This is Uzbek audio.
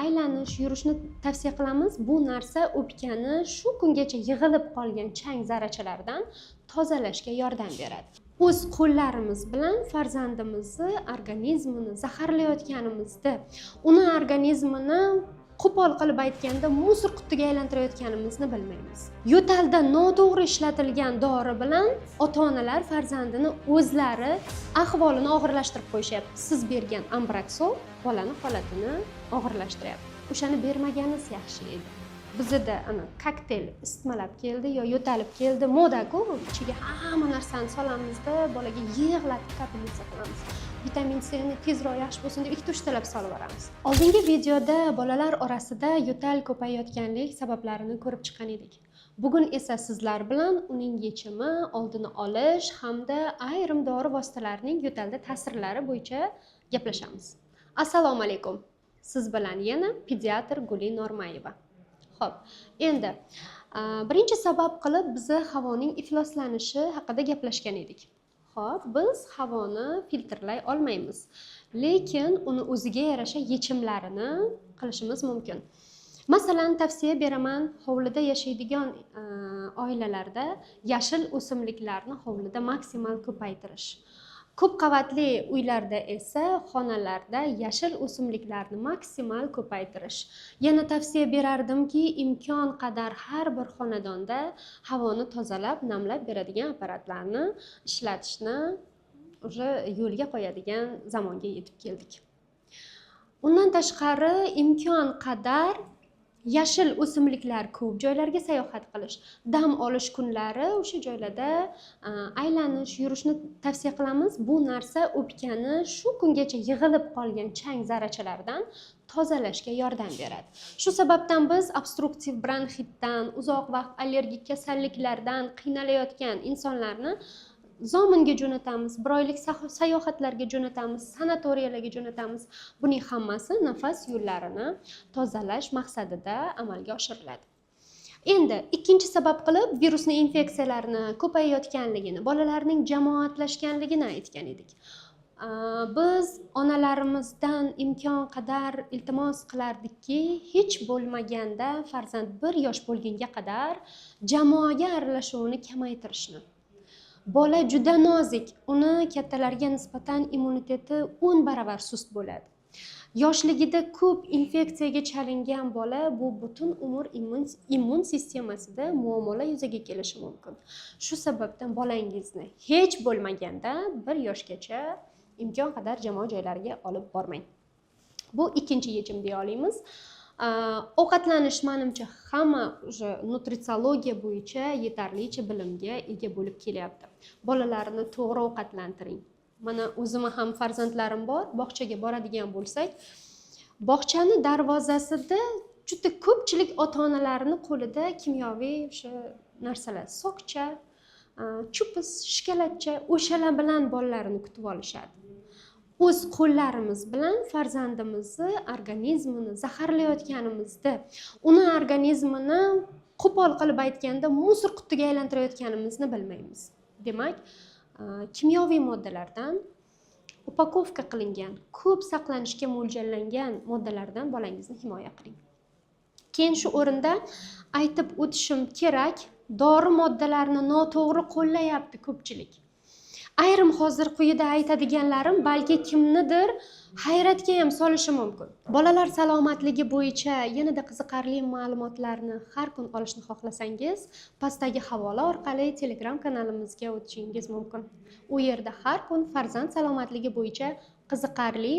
Aylanish, yurishni tavsiya qilamiz. Bu narsa o'pkani shu kungacha yig'ilib qolgan chang zarrachalaridan tozalashga yordam beradi. O'z qo'llarimiz bilan farzandimizni organizmini zaharlayotganimizda, uni organizmini, qo'pol qilib aytganda, мусор qutiga aylantirayotganimizni bilmaymiz. Yo'talda noto'g'ri ishlatilgan dori bilan ota onalar farzandini o'zlari ahvolini og'irlashtirib qo'yishyapti. Siz bergan Ambroksol bolani holatini og'irlashtiryapti, o'shani bermaganingiz yaxshi edi. Bizada ana kokteyl isitmalab keldi yo yo'talib keldi, modaku, ichiga hamma narsani solamizda, bolaga yig'latib капельница qilamiz, vitamin Cni tezroq yaxshi bo'lsin deb ikkita uchtalab solib yuboramiz. Oldingi videoda bolalar orasida yo'tal ko'payayotganlik sabablarini ko'rib chiqqan edik. Bugun esa sizlar bilan uning yechimi, oldini olish hamda ayrim dori vositalarining yo'talda ta'sirlari bo'yicha gaplashamiz. Assalomu alaykum, siz bilan yana pediatr Guli Normayeva. Ho'p, endi birinchi sabab qilib biza havoning ifloslanishi haqida gaplashgan edik. Ho'p, biz havoni filtrlay olmaymiz, lekin uni o'ziga yarasha yechimlarini qilishimiz mumkin. Masalan, tavsiya beraman, hovlida yashaydigan oilalarda yashil o'simliklarni hovlida maksimal ko'paytirish. Ko'p qavatli uylarda esa xonalarda yashil o'simliklarni maksimal ko'paytirish. Yana tavsiya berardimki, imkon qadar har bir xonadonda havoni tozalab, namlab beradigan apparatlarni ishlatishni уже yo'lga qo'yadigan zamonga yetib keldik. Undan tashqari, imkon qadar yashil o'simliklar ko'p joylarga sayohat qilish, dam olish kunlari o'sha joylarda aylanish, yurishni tavsiya qilamiz. Bu narsa o'pkani shu kungacha yig'ilib qolgan chang zarrachalaridan tozalashga yordam beradi. Shu sababdan biz obstruktiv bronxitdan, uzoq vaqt allergik kasalliklardan qiynalayotgan insonlarni Zominga jo'natamiz, bir oylik sayohatlarga jo'natamiz, sanatoriyalarga jo'natamiz. Buning hammasi nafas yo'llarini tozalash maqsadida amalga oshiriladi. Endi ikkinchi sabab qilib virusli infeksiyalarni ko'payayotganligini, bolalarning jamoatlashganligini aytgan edik. Biz onalarimizdan imkon qadar iltimos qilardikki, hech bo'lmaganda farzand 1 yosh bo'lgunga qadar jamoaga aralashuvini kamaytirishni. Bola juda nozik, uni kattalarga nisbatan immuniteti 10 baravar sust bo'ladi. Yoshligida ko'p infeksiyaga chalingan bola, bu butun umr immun sistemasida muammolar yuzaga kelishi mumkin. Shu sababdan bolangizni hech bo'lmaganda 1 yoshgacha imkon qadar jamoa joylariga olib bormang. Bu ikkinchi yechim deya olamiz. Ovqatlanish, manimcha, hamma уже nutritsiyologiya bo'yicha yetarlicha bilimga ega bo'lib kelyapti. Bolalarni to'g'ri ovqatlantiring. Mana, o'zimni ham farzandlarim bor. Bog'chaga boradigan bo'lsak, bog'chani darvozasida juda ko'pchilik ota onalarni qo'lida kimyoviy o'sha narsalar, сок cha, chupis, shokoladcha, o'shalar bilan bolalarini kutib olishadi. O'z qo'llarimiz bilan farzandimizni organizmini zaharlayotganimizda, uni organizmini, qo'pol qilib aytganda, мусор qutiga aylantirayotganimizni bilmaymiz. Demak, kimyoviy moddalardan, упаковка qilingan, ko'p saqlanishga mo'ljallangan moddalardan bolangizni himoya qiling. Keyin shu o'rinda aytib o'tishim kerak, dori moddalarini noto'g'ri qo'llayapti ko'pchilik. Ayrim hozir quyida aytadiganlarim balki kimnidir hayratga ham solishi mumkin. Bolalar salomatligi bo'yicha yanada qiziqarli ma'lumotlarni har kun olishni xohlasangiz, pastdagi havola orqali Telegram kanalimizga o'tishingiz mumkin. U yerda har kun farzand salomatligi bo'yicha qiziqarli